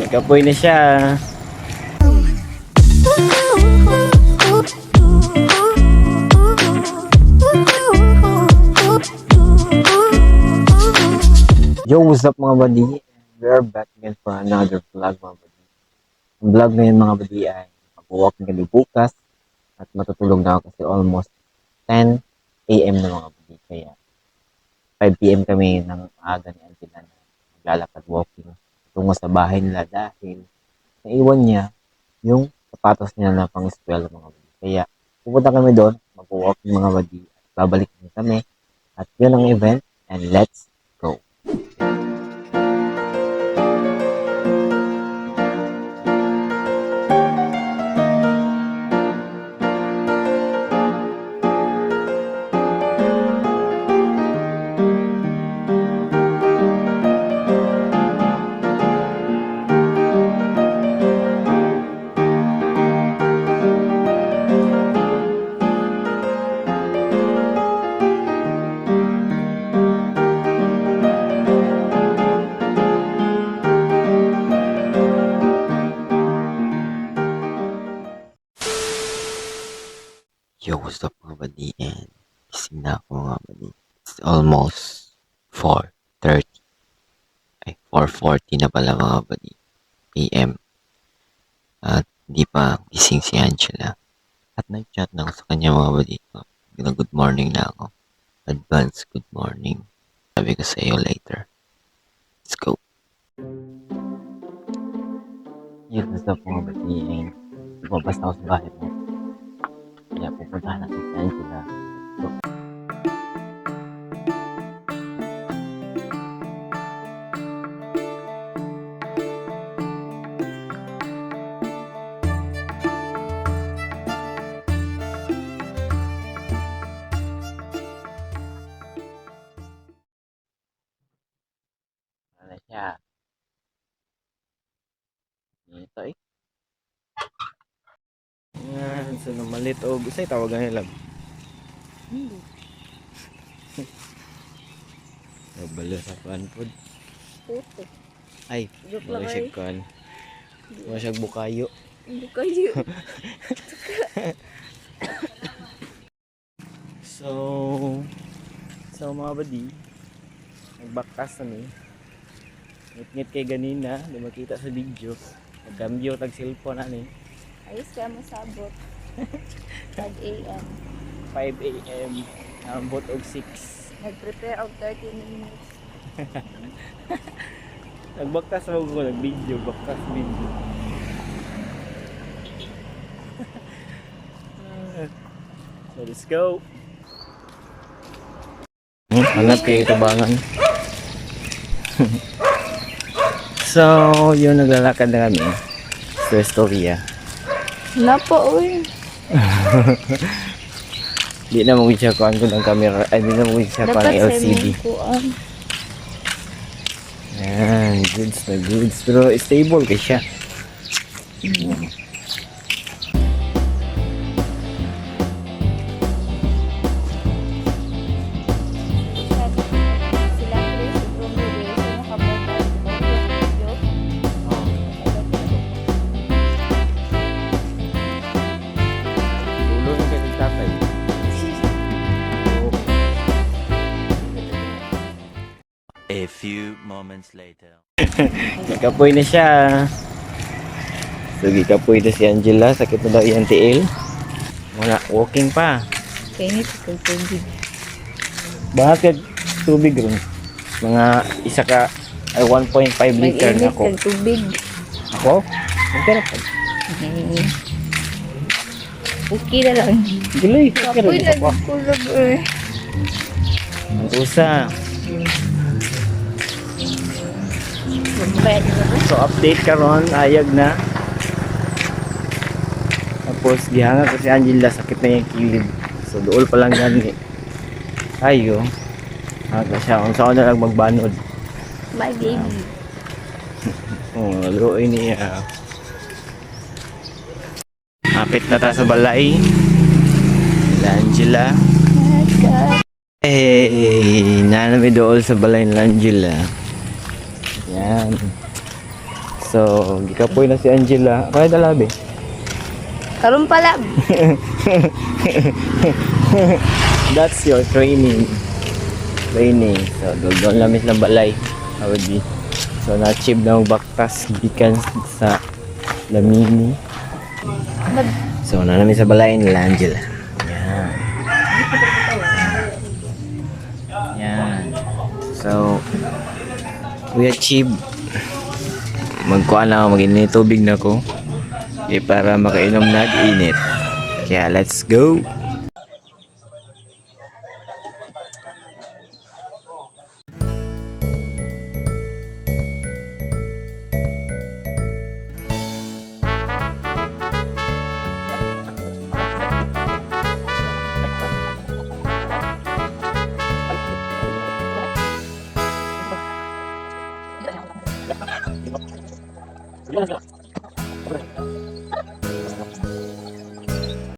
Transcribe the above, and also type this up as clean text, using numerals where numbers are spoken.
Nagkapoy na siya. Yo, what's up, mga buddy? We are back again for another vlog, mga buddy. Ang vlog ngayon, mga buddy, ay mag-walking kami bukas at matutulog na ako kasi almost 10 a.m. na, mga buddy. Kaya 5 p.m. kami ng aga ni Angela na maglalakad walking tungo sa bahay nila dahil naiwan niya yung sapatos niya na pang eskwela, mga buddy. Kaya pupunta kami doon, mag-walking, mga buddy, at babalik din kami. At yun ang event and let's go! Yo, what's up, mga buddy? And gising na ako, mga buddy. It's almost 4:30. Ay, 4:40 na pala, mga buddy, AM. At hindi pa gising si Angela. At nag-chat na ako sa kanya, mga buddy. Good morning na ako. Advance good morning. Sabi ko sa iyo later. Let's go. Yo, what's up, mga buddy? And lumabas na ako sa bahay mo. Kaya pupuntahan natin si Angela. Let's go. Ano siya? Dito eh. Yan, so namalit og usay tawagan nila. Nabalo sa kuan pod. Puto. Ay, Joke wala lang siya ay. kuan. Wala siya bukayo. Bukayo. So mga buddy, nagbaktas na ni. Ngit-ngit kay ganina, di makita sa video. Nagkambyo tag cellphone ani. Ayos kaya mo sabot. 5 a.m. 5 a.m. Ambot og 6. Nag-prepare og 30 minutes. Nagbaktas mo ko, nag-video, baktas video. So let's go. Hanap kayo tabangan. So, yun, naglalakad na kami sa Estoria. Napa, uy. Di na mo siya kuan ko ng camera, ay di na mo siya kuan Dapat ng sa LCD. imong kuan. Yan, goods na goods. Pero stable kay siya. Sila Chris ug Romeo eh, so nakapunta sa video. Dulo na kay tatay. A few moments later. Nagkapoy na siya. So, gikapoy na si Angela. Sakit na daw iyang tiil. Wala, walking pa. Kaya nito kag tubig. Bakit tubig ron? Mga isa ka, ay 1.5 liter na Mag-init ako. kag tubig. Ako? Magkara pa. Okay na lang. Giloy, okay Kapoy rin na ako. kulog eh. Ang usa. Kaya di ba? So update karon, ayag na. Tapos gihanga ko si Angela, sakit na yung kilid. So dool pa lang gani. Ayo. Hanga siya kung saan na lang magbanod. My baby. Oh, luoy niya. Apit na ta sa balay. Sila Angela. Hey, nanami dool sa balay ni Angela. Si Yan. So, gikapoy na si Angela. Kaya dalabi. Karon pala. That's your training. Training. So, doon lamis ng balay. Awadi. So, na-achieve na ang baktas gikan sa Lamini. So, na namin sa balay nila Angela. Yan. Yan. So, we achieve. Magkuha na ako, mag tubig na ko. Eh, para makainom nag-init. Kaya, let's go!